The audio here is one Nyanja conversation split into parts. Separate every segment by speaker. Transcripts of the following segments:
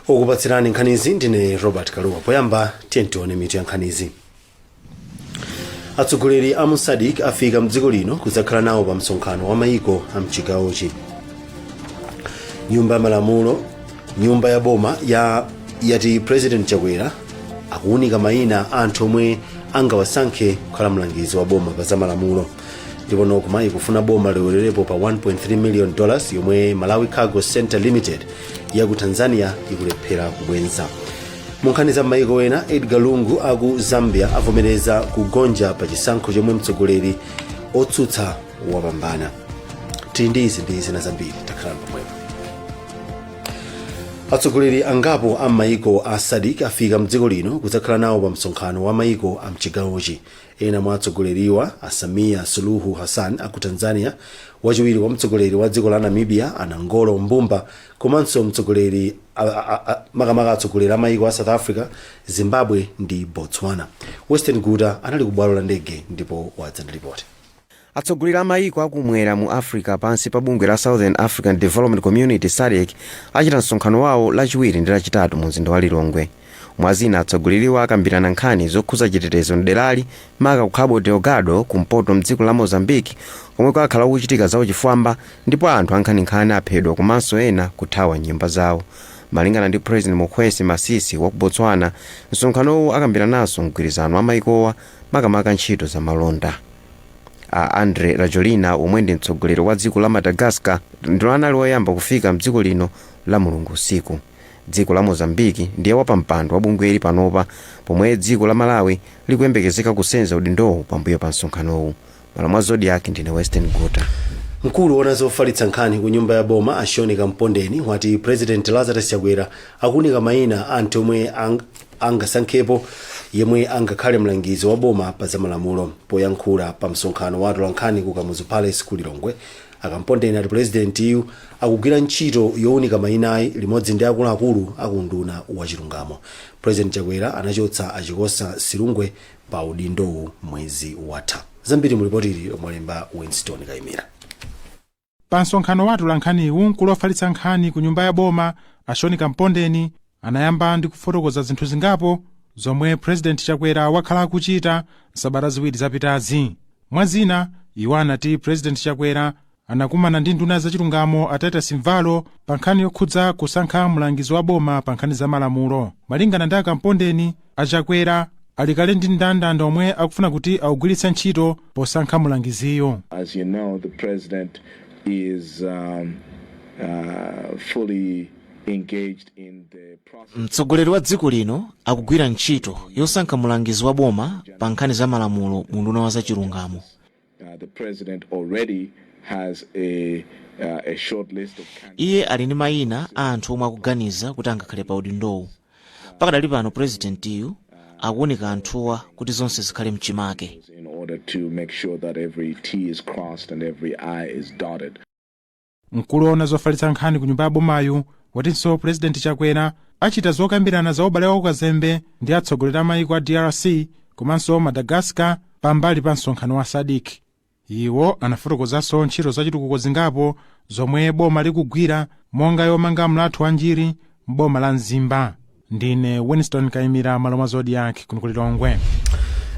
Speaker 1: Okupatsirani nkhanizi ndine Robert Kaluwa. Poyamba tiye tione mitu ya nkhanizi. Atsogoleri a mu SADC afika mdziko lino kudzakhala nawo pa msonkhano wa mayiko a mchigawochi. Nyumba ya malamulo, nyumba ya boma ya yati President Chakwera akuwunika mayina a anthu omwe angawasankhe kukhala mlangizi wa boma pa zamalamulo. Ndipo NOCMA ikufuna boma lilowererepo pa $1.3 million yomwe Malawi Cargo Center Limited ya ku Tanzania ikulephera kubwenza. Mu nkhani za mayiko ena, Edgar Lungu aku Zambia avomereza kugonja pa chisankho chomwe mtsogoleri otsutsa wapambana. Tili ndi izi ndi zina zambiri, takhalani pomwepo. Atsogoleri angapo a mayiko a SADC afika mdziko lino kudzakhala nawo pa msonkhano wa mayiko a mchigawochi. Ena mwa atsogoleriwa, a Samia Suluhu Hassan aku Tanzania, wachiwiri wa mtsogoleri wa dziko la Namibia a Nangolo Mbumba, komanso mtsogoleri makamaka atsogoleri a mayiko a South Africa, Zimbabwe ndi Botswana. Western Guta anali ku bwalo la ndege ndipo wadza ndi ripoti.
Speaker 2: Atsogoleri a mayiko akumwera mu Africa pansi pa bungwe la Southern African Development Community, SADC, achita msonkhano wawo Lachiwiri ndi Lachitatu mu mzinda wa Lilongwe. Mwazina, atsogoleriwa akambirana nkhani zokhuza chitetezo mderali, maka ku Cabo Delgado kumpoto mdziko la Mozambique, komwe kwakhala kuchitika zauchifwamba ndipo anthu ankhaninkhani aphedwa komanso ena kuthawa nyumba zawo. Malingana ndi President Mokgweetsi Masisi wa ku Botswana, msonkhanowu akambirananso mgwirizano wa mayikowa, makamaka ntchito za malonda. A Andre Rajoelina, omwe ndi mtsogoleri wa dziko la Madagascar, ndiwo anali woyamba kufika mdziko lino la Mulungu usiku. Dziko la Mozambiki ndiye wapampando wa bungweli panopa, pomwe dziko la Malawi likuyembekezeka kusenza udindowu pambuyo pa msonkhanowu. Malo mwa Zodiak, ndine Western Guta.
Speaker 1: Mkulu wona zofalitsa nkhani ku nyumba ya boma, a Sean Kampondeni, wati President Lazarus Chakwera akuunika mayina a anthu omwe angasankhepo yemwe angakhale mlangizi wa boma pa zamalamulo. Poyankhula pa msonkhano wa atolankhani ku Kamuzu Palace ku Lilongwe, a Kampondeni ati purezidentiyu akugwira ntchito yowunika mayinayi limodzi ndi akuluakulu aku unduna wa chilungamo. President Chakwera anachotsa a Chikosa Silungwe pa udindowu mwezi watha. Zambiri mu ripoti ili lomwe alemba Winston Kayimira.
Speaker 3: Pa msonkhano wa atolankhaniwu, mkulu wofalitsa nkhani ku nyumba ya boma, a Sean Kampondeni, anayamba ndi kufotokoza zinthu zingapo zomwe President Chakwera wakhala akuchita sabata 2 zapitazi. Mwazina, iwo anati President Chakwera anakumana ndi nduna zachilungamo a Titus Mvalo pa nkhani yokhudza kusankha mlangizi wa boma pa nkhani za malamulo. Malingana ndi a Kampondeni, a Chakwera ali kale ndi mndandanda omwe akufuna kuti awugwiritse ntchito posankha mlangiziyo.
Speaker 4: As you know, the president is fully engaged in the process.
Speaker 5: Mtsogoleri wa dziko lino akugwira ntchito yosankha mulangizi wa boma pa nkhani za malamulo mu unduna wa zachilungamo.
Speaker 4: The president already has a short list of candidates.
Speaker 5: Iye ali ndi mayina a anthu omwe akuganiza kuti angakhale pa udindowu. Pakadali pano purezidentiyu akuunika anthuwa kuti zonse zikhale mchimake.
Speaker 4: In order to make sure that every T is crossed and every I is dotted.
Speaker 3: Mkulu woona zofalitsa nkhani ku nyumba ya bomayu watinso Purezidenti Chakwera achita zokambirana za ubale wa ukazembe ndi atsogoleri a mayiko a DRC komanso Madagascar pambali pa msonkhano wa SADC. Iwo anafotokozanso ntchito zachitukuko zingapo zomwe boma likugwira, monga yomanga mlatho wa Njiri m'boma la Mzimba. Ndine Winston Kayimira, malo mwa Zodiak, kuno ku Lilongwe.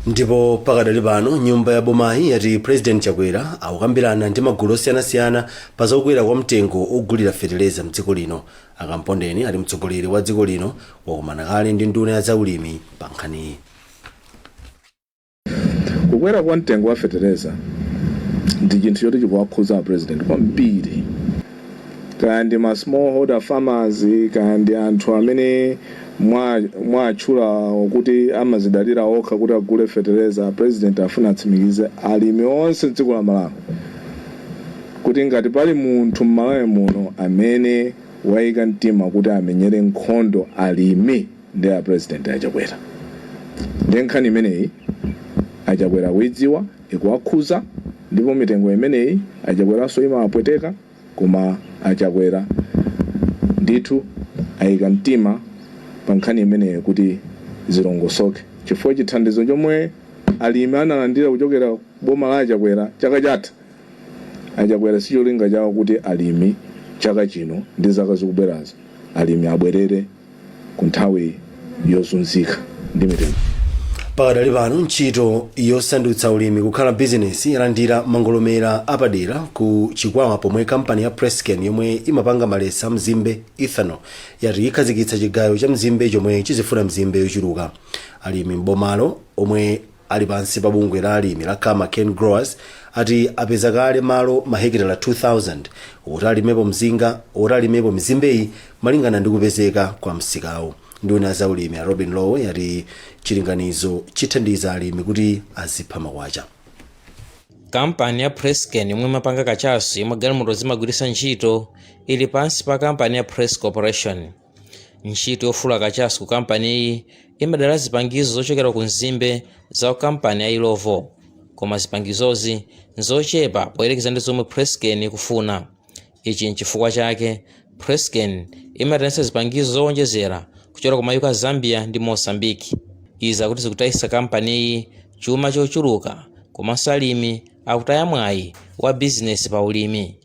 Speaker 1: Ndipo pakadali pano nyumba ya bomayi yati President Chakwera akukambirana ndi magulu osiyanasiyana pa zokwera kwa mtengo ogulira feteleza mdziko lino. A Kampondeni ali mtsogoleri wa dziko lino wakumana kale ndi nduna ya zaulimi pa nkhaniyi.
Speaker 4: Kukwera kwa mtengo wa fetereza ndi chinthu choti chikuwakhuza president kwambiri, kaya ndi ma smallholder farmers, kaya ndi anthu amene mwatchula kuti amazidalira okha kuti agule fetereza. President afuna atsimikize alimi onse mdziko la Malawi kuti ngati pali munthu m'Malawi muno amene wayika mtima kuti amenyere nkhondo alimi, ndi a President a Chakwera. Ndiye nkhani imeneyi a Chakwera kuidziwa, ikuwakhuza, ndipo mitengo imeneyi a Chakweranso imawapweteka. Koma a Chakwera ndithu ayika mtima pa nkhani imeneyi kuti zilongosoke, chifukwa chithandizo chomwe alimi analandira kuchokera boma la a Chakwera chaka chatha, a Chakwera sicholinga chawo kuti alimi chaka chino ndi zaka zikubwerazo alimi abwerere. Ku nthawi yozunzika ndi mitengo.
Speaker 1: Pakadali pano, ntchito yosandutsa ulimi kukhala bizinesi yalandira mangolomera apadera ku Chikwawa, pomwe kampani ya Presscane, yomwe imapanga malesa a mzimbe ethanol, yati ikhazikitsa chigayo cha mzimbe chomwe chizifuna mzimbe yochuluka. Alimi m'bomalo omwe ali pansi pa bungwe la alimi la Kama Cane Growers ati apeza kale malo mahekitala 2000 oti alimepo mzinga, oti alimepo mizimbeyi malingana ndi kupezeka kwa msikawo. Nduna za ulimi a Robin Lowe yati chilinganizo chithandiza alimi kuti azipha makwacha.
Speaker 6: Kampani ya Presscane, yomwe imapanga kachasu yomwe galimoto zimagwiritsa ntchito, ili pansi pa kampani ya Press Corporation. Ntchito yofula kachasu ku kampani iyi imadalira zipangizo zochokera ku nzimbe za kampani ya Illovo, koma zipangizozi nzochepa poyerekeza ndi zomwe Presscane ikufuna. Ichi nchifukwa chake Presscane imatenganso zipangizo zowonjezera kuchokera ku mayiko a Zambia ndi Mozambique. Izi akuti zikutayisa kampaniyi chuma chochuluka, komanso alimi akutaya mwayi wa bizinesi pa ulimi.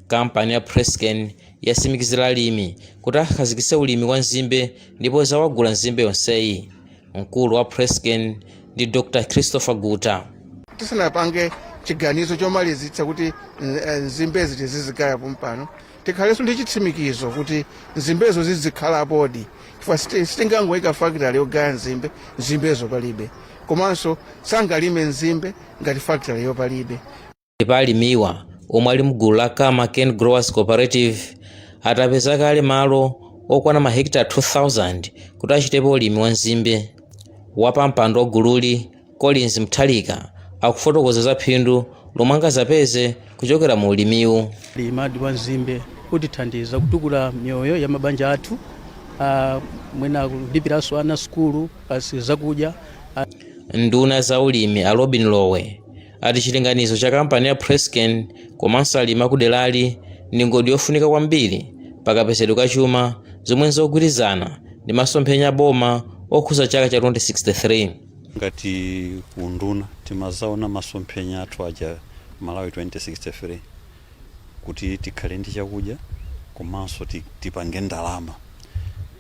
Speaker 6: Kampani ya Presscane yasimikizira alimi kuti akhazikitse ulimi wa nzimbe ndipo zawagula nzimbe yonseyi. Mkulu wa Presscane ndi Dr Christopher Guta.
Speaker 7: Tisanapange chiganizo chomalizitsa kuti nzimbezi tizizigaya pompano, tikhalenso ndi chitsimikizo kuti nzimbezo zizikhalapodi, chifukwa sitingangoyika factory yogaya nzimbe, nzimbezo palibe. Komanso sangalime nzimbe ngati factory yopalibe.
Speaker 6: Ndipo alimiwa omwe ali mgulu la Kama Cane Growers Cooperative atapeza kale malo okwana mahekita 2000 kuti achitepo ulimi wa nzimbe. Wapampando wa gululi, Collins Mthalika, akufotokoza za phindu lomwe angazapeze kuchokera mu ulimiwu.
Speaker 8: Ulimi wa nzimbe utithandiza kutukula miyoyo ya mabanja athu, mwina kulipiranso ana sukulu, pasi zakudya.
Speaker 6: Nduna za ulimi a Robin Lowe ati chilinganizo cha kampani ya Presscane komanso alimi akuderali ndi ngodi yofunika kwambiri pakapezedwe ka chuma, zomwe nzogwirizana ndi masomphenya a boma okhuza chaka cha 2063.
Speaker 9: Ngati kunduna timazaona masomphenya athu aja, Malawi 2063, kuti tikhale ndi chakudya komanso tipange ndalama.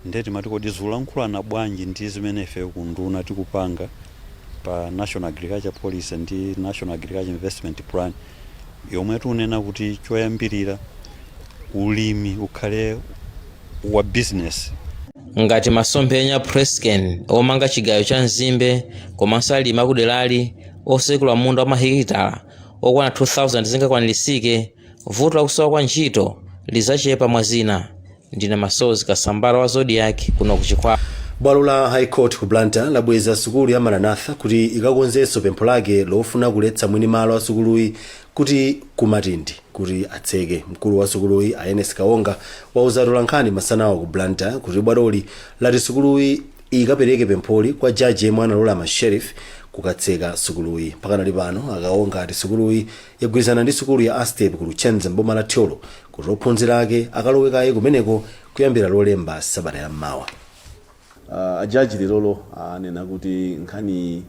Speaker 9: Ndiye timati, kodi zikulankhulana bwanji ndi zimene ife kunduna tikupanga pa National Agriculture Policy ndi National Agriculture Investment Plan, yomwe tikunena kuti choyambirira ulimi ukhale wa business?
Speaker 6: Ngati masomphenya Presscane omanga chigayo cha nzimbe komanso alimi akuderali osekula munda wa mahekitala okwana 2000 zingakwanirisike, vuto lakusowa kwa ntchito lizachepa mwa zina. Ndine Masozi Kasambara wa Zodiak, kuno kuChikwawa.
Speaker 1: Bwalo la High Court ku Blantyre labweza sukulu ya Maranatha kuti ikakonzenso pempho lake lofuna kuletsa mwini malo a sukuluyi kuti kumatindi kuti atseke. Mkulu wa sukuluyi, Aenes Kaonga, wauza atolankhani masanawa ku Blantyre kuti bwaloli lati sukuluyi ikapereke pempholi kwa jaji yemwe analola masheriff kukatseka sukuluyi. Pakanali pano, Akaonga ati sukuluyi yagwirizana ndi sukulu ya Astep ku Luchenza mboma la Thyolo kuti ophunzira ake akalowekaye kumeneko kuyambira Lolemba sabata yammawa.
Speaker 10: Ajaji lerolo anena kuti nkhani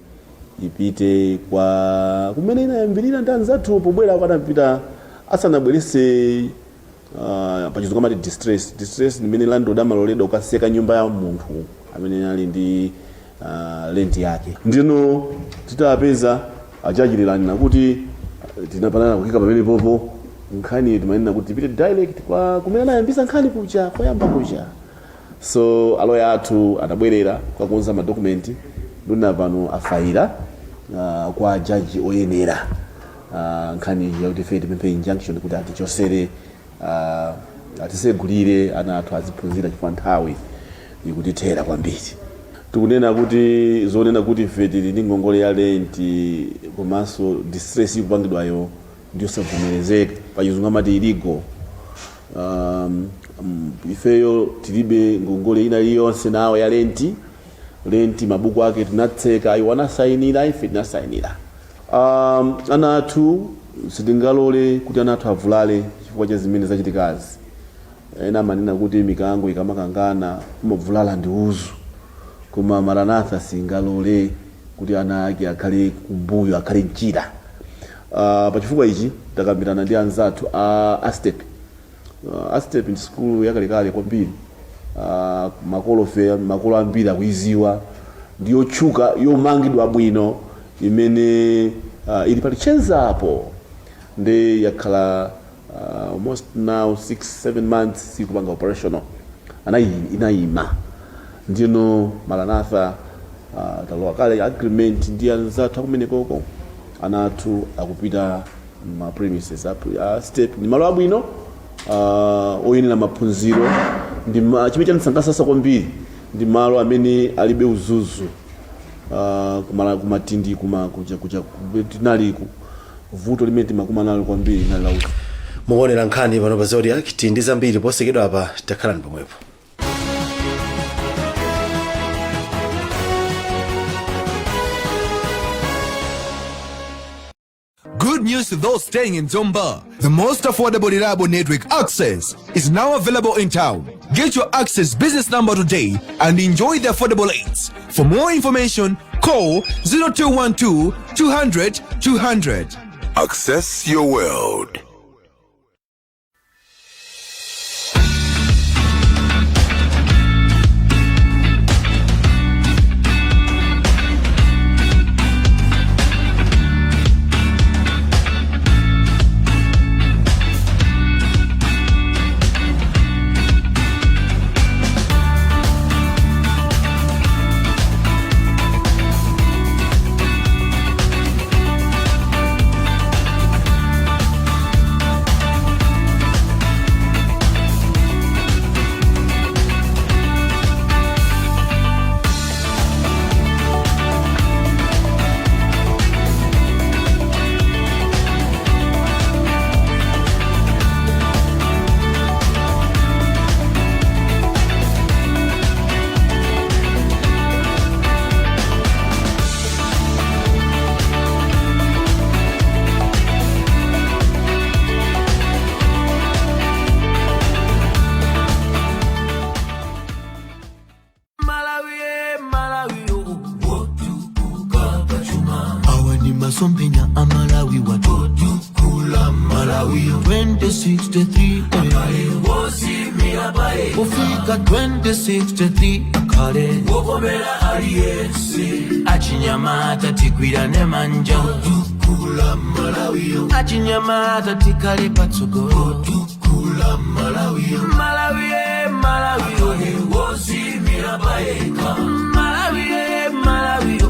Speaker 10: ipite kwa kumene inayambirira ndi anzathu pobwera akanapita asanabwerese, pachizungu amati distress. Distress ndimene landlord amaloledwa kukaseka nyumba ya munthu amene ali ndi rent yake. Ndino titapeza ajaji lero anena kuti tinapanana kukika pamene popo nkhani timanena kuti tipite direct kwa kumene anayambisa nkhani kuja koyamba kuja. So aloya athu anabwerera kukakonza madokumenti, nduna pano afayira kwa jaji oyenera nkhani yakuti ife tipemphe injunction kuti atichosere, atisegulire ana athu aziphunzira, chifukwa nthawi ikutithera kwambiri. Tikunena kuti zonena kuti ife tili ndi ngongole ya renti komanso distress ikupangidwayo ndiyosavomerezeka, pachizungu amati illegal. Ifeyo tilibe ngongole ina iliyonse nawo ya renti. Renti mabuku ake tinatseka, iwo anasayinira, ife tinasayinira. Ana athu sitingalole kuti ana athu avulale chifukwa cha zimene zachitikazi. Ena amanena kuti mikango ikamakangana umavulala ndi uzu, koma Maranatha singalole kuti ana ake akhale kumbuyo, akhale mchira. Pachifukwa ichi takambirana ndi anzathu a Astep. Astep ndi sukulu yakalekale kwambiri. Makolo fe makolo ambiri akuiziwa, ndi yotchuka, yomangidwa bwino, imene ili pa Luchenzapo, ndi yakhala almost now 6 7 months sikupanga operational, inayima. Ndino Maranatha, talowa kale agreement ndi anzathu akumenekoko, ana athu akupita ma premises a STEP. Ndi malo abwino, oyenera maphunziro. Ndi chimene chandisangalatsa kwambiri, ndi malo amene alibe uzuzu. Kumatindi kuma kuja kuja tinaliku, vuto limene timakumana nalo kwambiri linali la uzuzu.
Speaker 1: Mukuonera nkhani pano pa Zodiak. Tili ndi zambiri posachedwa apa, takhalani pomwepo.
Speaker 11: Good news to those staying in Zomba. The most affordable, reliable network, Access, is now available in town. Get your Access business number today and enjoy the affordable rates. For more information, call 0212 200 200.
Speaker 12: Access your world.
Speaker 13: Malawi, Malawi, wotukuka pachuma. Awa ni masomphenya a Malawi watotukula Malawi 2063, akhale wodziyimira payekha. Kufika 2063 akhale wokomera aliyense. Achinyamata tigwirane manja, otukula Malawi. Achinyamata tikhale patsogolo, otukula Malawi. Malawi, Malawi, wodziyimira payekha. Malawi, Malawi,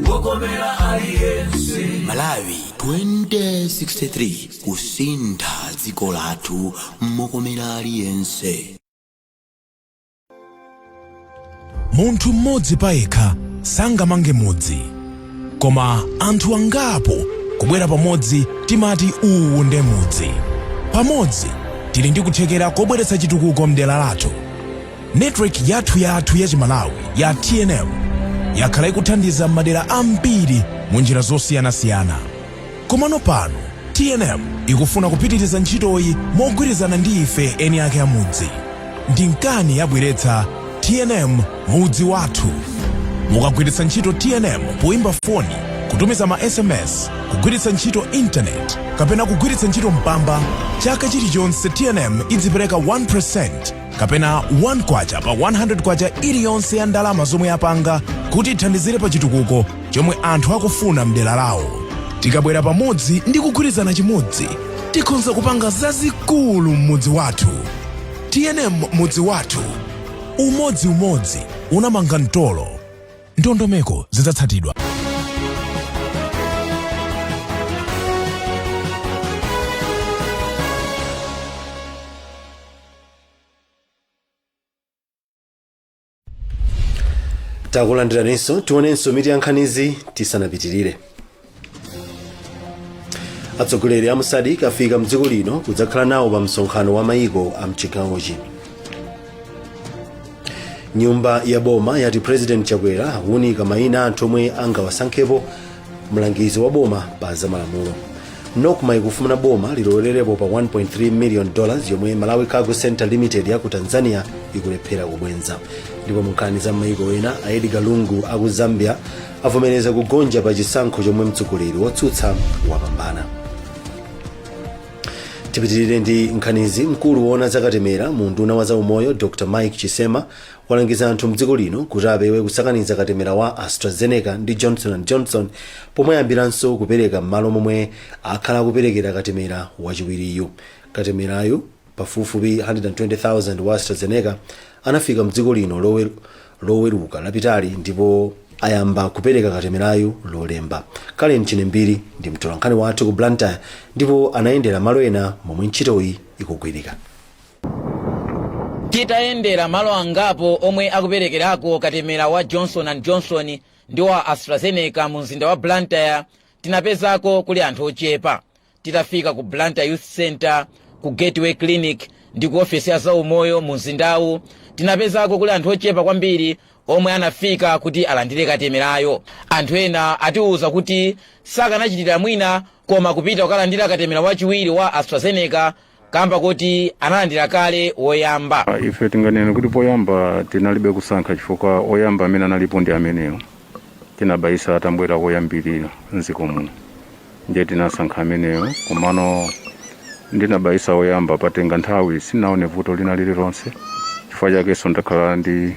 Speaker 13: wokomera aliyense.
Speaker 14: Malawi 2063, kusintha dziko lathu mokomera aliyense.
Speaker 15: Munthu mmodzi payekha sangamange mudzi, koma anthu angapo kubwera pamodzi timati uwu nde mudzi. Pamodzi tili ndi kuthekera kobweretsa chitukuko mdera lathu. Network yathu yathu ya Chimalawi ya TNM yakhala ikuthandiza m'madera ambiri mu njira zosiyanasiyana. Komano pano TNM ikufuna kupitiriza ntchitoyi mogwirizana ndi ife eni ake amudzi. Ndi nkani yabweretsa TNM Mudzi Wathu. Mukagwiritsa ntchito TNM poimba foni, kutumiza ma SMS, kugwiritsa ntchito intaneti kapena kugwiritsa ntchito Mpamba, chaka chilichonse TNM idzipereka 1% kapena 1 kwacha pa 100 kwacha iliyonse ya ndalama zomwe yapanga kuti ithandizire pa chitukuko chomwe anthu akufuna mdera lawo. Tikabwera pamodzi ndi kugwirizana chimodzi, tikhonza kupanga zazikulu m'mudzi wathu. TNM Mudzi Wathu, umodziumodzi unamanga mtolo. Ndondomeko zidzatsatidwa.
Speaker 1: Takulandiraninso. Tionenso mitu ya nkhanizi tisanapitirire. Atsogoleri a mu SADC afika mdziko lino kudzakhala nawo pa msonkhano wa mayiko a mchigawochi. Nyumba ya boma yati President Chakwera akuunika mayina anthu omwe angawasankhepo mlangizi wa boma pa zamalamulo. NOCMA ikufuna boma lilowererepo pa $1.3 million yomwe Malawi Cargo Center Limited ya ku Tanzania ikulephera kubwenza. Ndipo mu nkhani za maiko ena, a Edgar Lungu aku Zambia avomereza kugonja pa chisankho chomwe mtsogoleri wotsutsa wapambana. Tipitirire ndi nkhanizi. Mkulu woona zakatemera mu unduna wa zaumoyo, Dr Mike Chisema, walangiza anthu mdziko lino kuti apewe kusakaniza katemera wa AstraZeneca ndi Johnson and Johnson pomwe ayambiranso kupereka m'malo momwe akhala akuperekera katemera wachiwiriyu. Katemerayu pafupifupi 120,000 wa AstraZeneca anafika mdziko lino Loweruka lapitali ndipo ayamba kupereka katemerayu Lolemba. Kalen Chinembiri ndi mtolankhani wathu ku Blantyre ndipo anayendera malo ena momwe ntchitoyi ikugwirika.
Speaker 16: Titayendera malo angapo omwe akuperekerako katemera wa Johnson and Johnson ndi wa AstraZeneca mu mzinda wa Blantyre, tinapezako kuli anthu ochepa. Titafika ku Blantyre Youth Center, ku Gateway Clinic ndi ku ofesi ya zaumoyo mu mzindawu, tinapezako kuli anthu ochepa kwambiri omwe anafika kuti alandire katemerayo. Anthu ena atiwuza kuti sakanachitira mwina koma kupita kukalandira katemera wachiwiri wa AstraZeneca kamba kuti analandira kale woyamba.
Speaker 17: Ife tinganene kuti poyamba tinalibe kusankha chifukwa oyamba amene analipo ndi amenewo. Tinabayisa atambwera koyambirira mdziko muno, ndiye tinasankha ameneyo. Komano ndinabayisa oyamba, patenga nthawi sinaone vuto lina lililonse, chifukwa chakenso ndakhala ndi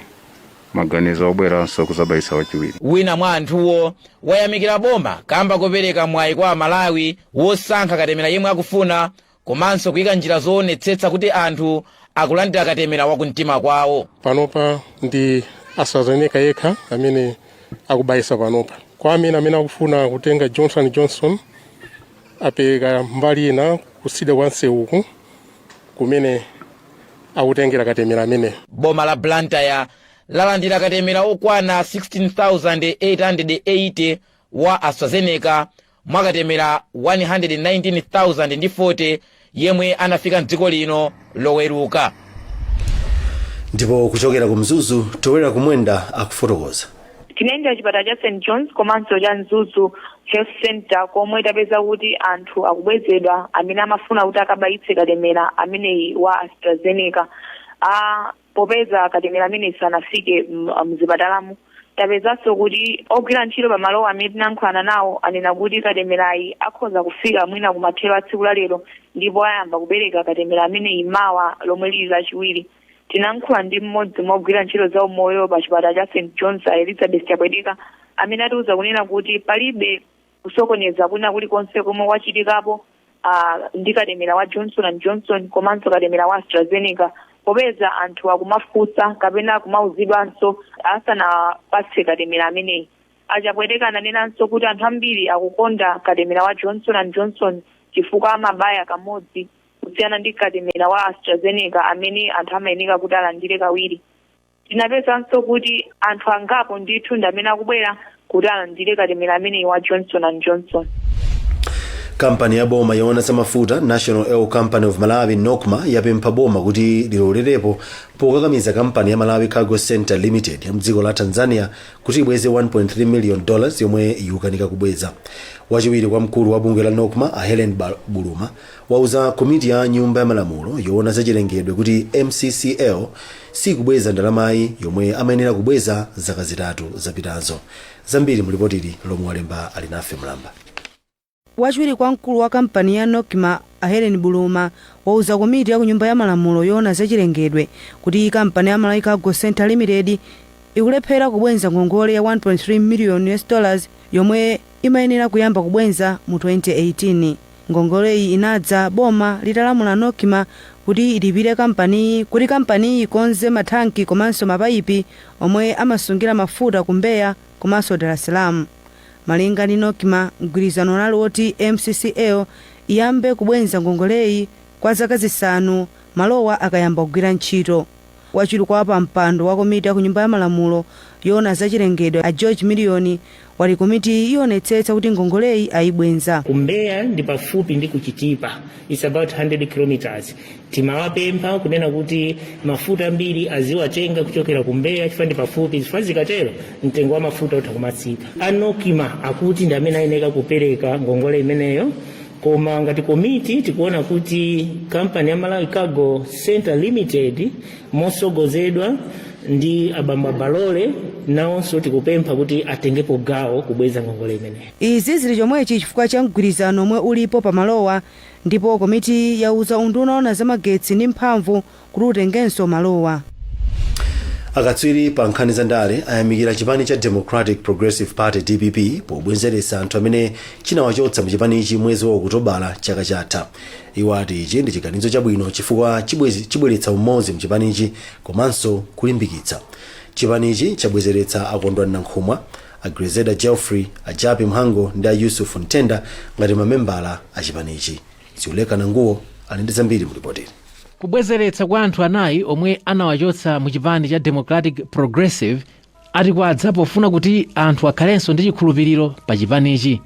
Speaker 17: maganizo obweranso kuzabayisa wachiwiri.
Speaker 16: Wina mwa anthuwo wayamikira boma kamba kopereka mwayi kwa Amalawi wosankha katemera yemwe akufuna komanso kuyika njira zoonetsetsa kuti anthu akulandira katemera wakumtima kwawo.
Speaker 18: Panopa ndi AstraZeneca yekha amene akubayisa panopa. Kwa amene akufuna kutenga Johnson Johnson, apereka mbali ina kusida kwa msewuku kumene akutengera katemera ameneyo.
Speaker 16: Boma la Blantyre lalandira katemera okwana 16,880 wa AstraZeneca mwakatemera 119,040 yemwe anafika mdziko lino Loweruka.
Speaker 1: Ndipo kuchokera ku Mzuzu, Towera Kumwenda akufotokoza.
Speaker 19: Tinayendera chipatala cha St Johns komanso cha Mzuzu Health Center komwe tapeza kuti anthu akubwezedwa amene amafuna kuti akabayitse katemera ameneyi wa AstraZeneca, popeza katemera ameneyi sanafike mzipatalamu. Tapezanso kuti ogwira ntchito pamalowa amene tinayankhulana nawo anena kuti katemerayi akhoza kufika mwina kumathero a tsiku la lero ndipo ayamba kupereka katemera ameneyi mawa lomwe lili Lachiwiri. Tinayankhula ndi mmodzi mwa ogwira ntchito za umoyo pa chipatala cha St Johns, a Elizabeth Chapwedika, amene atiuza kunena kuti palibe kusokoneza kwina kulikonse komwe kwachitikapo ndi katemera wa Johnson and Johnson komanso katemera wa AstraZeneca, popeza anthu akumafunsa kapena kumauzidwanso asanapatse katemera ameneyi. Achapweteka ananenanso kuti anthu ambiri akukonda katemera wa Johnson and Johnson chifukwa amabaya kamodzi kusiyana ndi katemera wa AstraZeneca amene anthu amayeneka kuti alandire kawiri. Tinapezanso kuti anthu angapo ndithu ndi amene akubwera kuti alandire katemera ameneyi wa Johnson and Johnson.
Speaker 1: Kampani ya boma yoona za mafuta, National Oil Company of Malawi, NOCMA, yapempha boma kuti lilolerepo pokakamiza kampani ya Malawi Cargo Center Limited ya mdziko la Tanzania kuti ibweze $1.3 million yomwe ikukanika kubweza. Wachiwiri kwa mkulu wa bungwe la NOCMA, a Helen Buluma, wauza komiti ya nyumba ya malamulo yoona zachilengedwe kuti MCCL sikubweza ndalamayi yomwe amayenera kubweza zaka 3 zapitazo. Zambiri mulipotili lomwe walemba Alinafe Mlamba.
Speaker 20: Wachiwiri kwa mkulu wa kampani ya NOCMA, a Helen Buluma, wauza komiti ya kunyumba ya malamulo yoona zachilengedwe kuti kampani ya Malawi Cargo Center Limited ikulephera kubwenza ngongole ya 1.3 million US dollars yomwe imayenera kuyamba kubwenza mu 2018. Ngongoleyi inadza boma litalamula NOCMA kuti ilipire kampaniyi kuti kampaniyi ikonze mathanki komanso mapayipi omwe amasungira mafuta ku Mbeya komanso Dar es Salaam. Malinga ndi NOCMA, mgwirizano unali woti MCCL iyambe kubwenza ngongoleyi kwa zaka 5 malowa akayamba kugwira ntchito. Wachiwiri kwa wapampando wa komiti ya ku nyumba ya malamulo yoona zachilengedwe, a George Million, wati komitiyi ionetsetsa kuti ngongoleyi ayibwenza.
Speaker 21: Ku Mbeya ndi pafupi ndi ku Chitipa, it's about 100 kilometers. Timawapempha kunena kuti mafuta ambiri aziwatenga kuchokera ku Mbeya chifukwa ndi pafupi, chifukwa zikatero mtengo wa mafuta utha kumatsika. A NOCMA akuti ndi amene ayeneka kupereka ngongole imeneyo, koma ngati komiti tikuona kuti kampani ya Malawi Cargo Center Limited mosogozedwa ndi abambo Balole Nawonso tikupempha kuti atengepo gawo kubweza ngongole imeneyi.
Speaker 20: Izi zili chomwechi chifukwa cha mgwirizano omwe ulipo pamalowa, ndipo komiti yauza unduna oona zamagetsi ndi mphamvu kuti utengenso malowa.
Speaker 1: Akatswiri pa nkhani za ndale ayamikira chipani cha Democratic Progressive Party, DPP, pobwezeretsa anthu amene chinawachotsa muchipanichi mwezi wa Okutobala chaka chatha. Iwo ati ichi ndi chiganizo chabwino chifukwa chibweretsa umodzi mchipanichi komanso kulimbikitsa. Chipanichi chabwezeretsa a Kondwani Nankhumwa, a Grezelder Jeffrey, a Jappie Mhango ndi a Yusuf Ntenda ngati mamembala a chipanichi. Ziuleka Nanguwo ali ndi zambiri mulipoteri.
Speaker 2: Kubwezeretsa kwa anthu anayi omwe anawachotsa mu chipani cha Democratic Progressive ati kwadza pofuna kuti anthu akhalenso ndi chikhulupiriro pa chipanichi.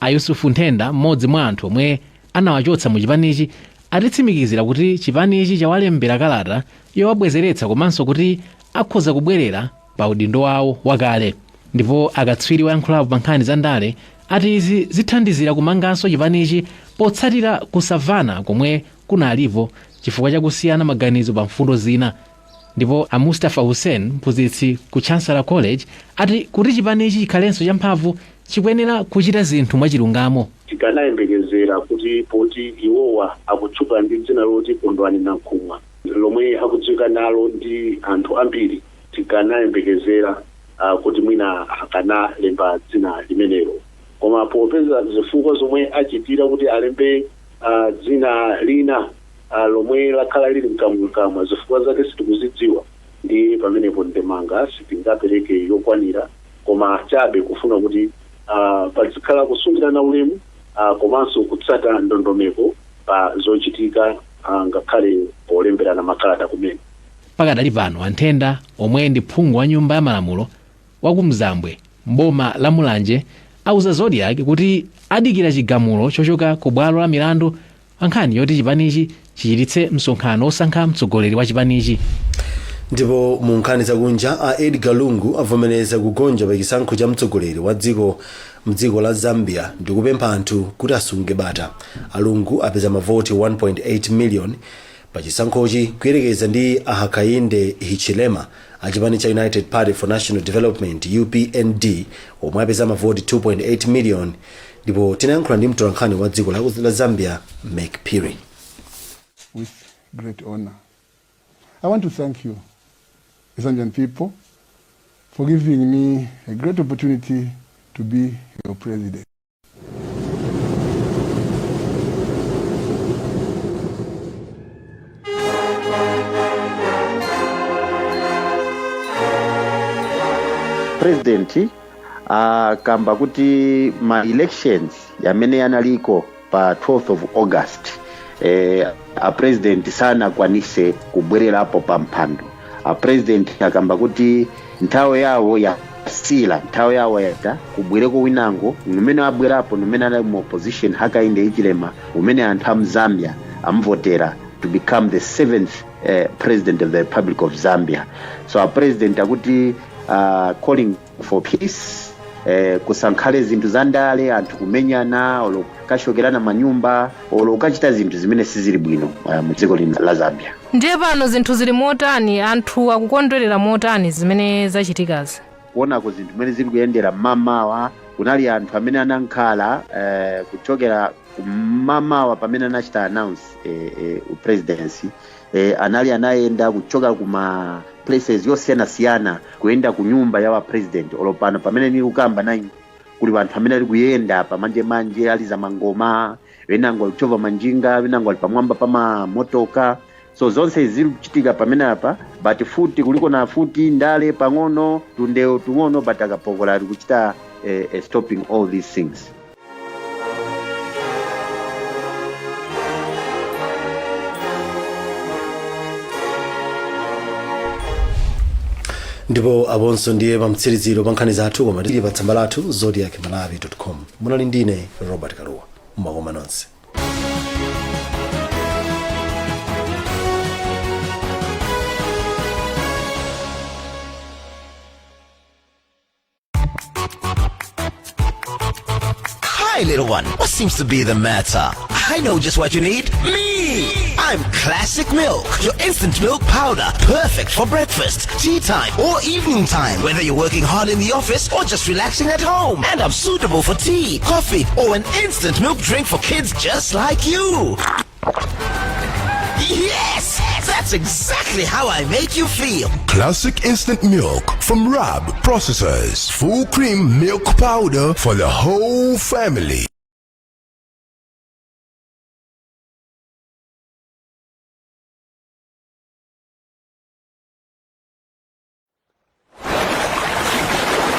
Speaker 2: A Yusufu Nthenda, mmodzi mwa anthu omwe anawachotsa mu chipanichi, atitsimikizira kuti chipanichi chawalembera kalata yowabwezeretsa komanso kuti akhoza kubwerera pa udindo wawo wakale. Ndipo akatswiri oyankhulapo pa nkhani za ndale ati izi zithandizira kumanganso chipanichi potsatira kusamvana komwe kunalipo chifukwa chakusiyana maganizo pa mfundo zina. Ndipo a Mustafa Hussein, mphunzitsi ku Chancellor College, ati kuti chipanichi chikhalenso champhamvu chikuyenera kuchita zinthu mwachilungamo.
Speaker 22: Tikanayembekezera kuti poti iwowa akutchuka ndi dzina loti Kondwani Nankhumwa lomwe akudziwika nalo ndi anthu ambiri, tikanayembekezera kuti mwina akanalemba dzina limenelo, koma popeza zifukwa zomwe achitira kuti alembe dzina lina lomwe lakhala lili mkamwamkamwa, zifukwa zake sitikuzidziwa, ndi pamenepo ndemanga sitingapereke yokwanira, koma chabe kufuna kuti pazikhala kusungirana ulemu komanso kutsata ndondomeko pa zochitika, ngakhale polemberana makalata kumene.
Speaker 2: Pakadali pano, Anthenda, omwe ndi phungu wa nyumba ya malamulo wakumzambwe mboma la Mulanje, auza Zodiak kuti adikira chigamulo chochoka ku bwalo la milandu pa nkhani yoti chipanichi chichititse msonkhano wosankha mtsogoleri wa chipanichi.
Speaker 1: Ndipo mu nkhani zakunja, a Edgar Lungu avomereza kugonja pa chisankho cha mtsogoleri wa dziko mdziko la Zambia ndikupempha anthu kuti asunge bata. A Lungu apeza mavoti 1.8 million pa chisankhochi kuyerekeza ndi a Hakainde Hichilema a chipani cha United Party for National Development, UPND, omwe apeza mavoti 2.8 million. Ndipo tinayankhula ndi mtolankhani wa dziko la Zambia, Mek Phiri.
Speaker 23: With great honor, I want to thank you, the Zambian people, for giving me a great opportunity to be your president.
Speaker 24: President akamba kuti ma elections yamene yanaliko pa 12th of August, a president sanakwanise kubwererapo pa mpando. A president akamba kuti nthawi yawo yasila, nthawi yawo yata, kubwereko winango umene abwerapo umene anali mu opposition, Hakainde Hichilema, umene anthu a mZambia amvotera to become the seventh president of the Republic of Zambia. So a president akuti calling for peace, kusankhale zinthu za ndale, anthu kumenyana olo kashokerana manyumba olo kukachita zinthu zimene sizili bwino mu dziko lino la Zambia.
Speaker 25: Ndiye pano zinthu zili motani? Anthu akukondwerera motani zimene zachitikazi?
Speaker 24: Kuonako zinthu zimene zili kuyendera, mmamawa kunali anthu amene anankhala kuchokera kumamawa pamene anachita announce presidency, anali anayenda kuchoka kuma places yosiyanasiyana kuyenda ku nyumba ya wa president. Olo pano pamene nili kukamba nayi kuli anthu amene ali kuyenda pamanjemanje, ali za mangoma, wenango ali kuchova manjinga, wenango ali pamwamba pa mamotoka. So zonse izi zili kuchitika pamene apa, but futi kuliko na futi ndale pang'ono, tundewo tung'ono, but akapokola ali kuchita stopping all these things.
Speaker 1: Ndipo aponso ndiye pamtsiriziro pa nkhani zathu, koma tili pa tsamba lathu zodiakmalawi.com. Munali ndine Robert Kaluwa. Mwakoma nonse.
Speaker 26: Hi,
Speaker 3: Hi, little one. What seems to be the matter? I know just what you need. Me! I'm Classic Milk, your instant milk powder. Perfect for breakfast, tea time, or evening time. Whether you're working hard in the office or just relaxing at home. And I'm suitable for tea, coffee, or an instant milk drink for kids just like you. Yes! That's exactly how I make you feel.
Speaker 12: Classic instant milk from Rab Processors. Full cream milk powder for the whole family.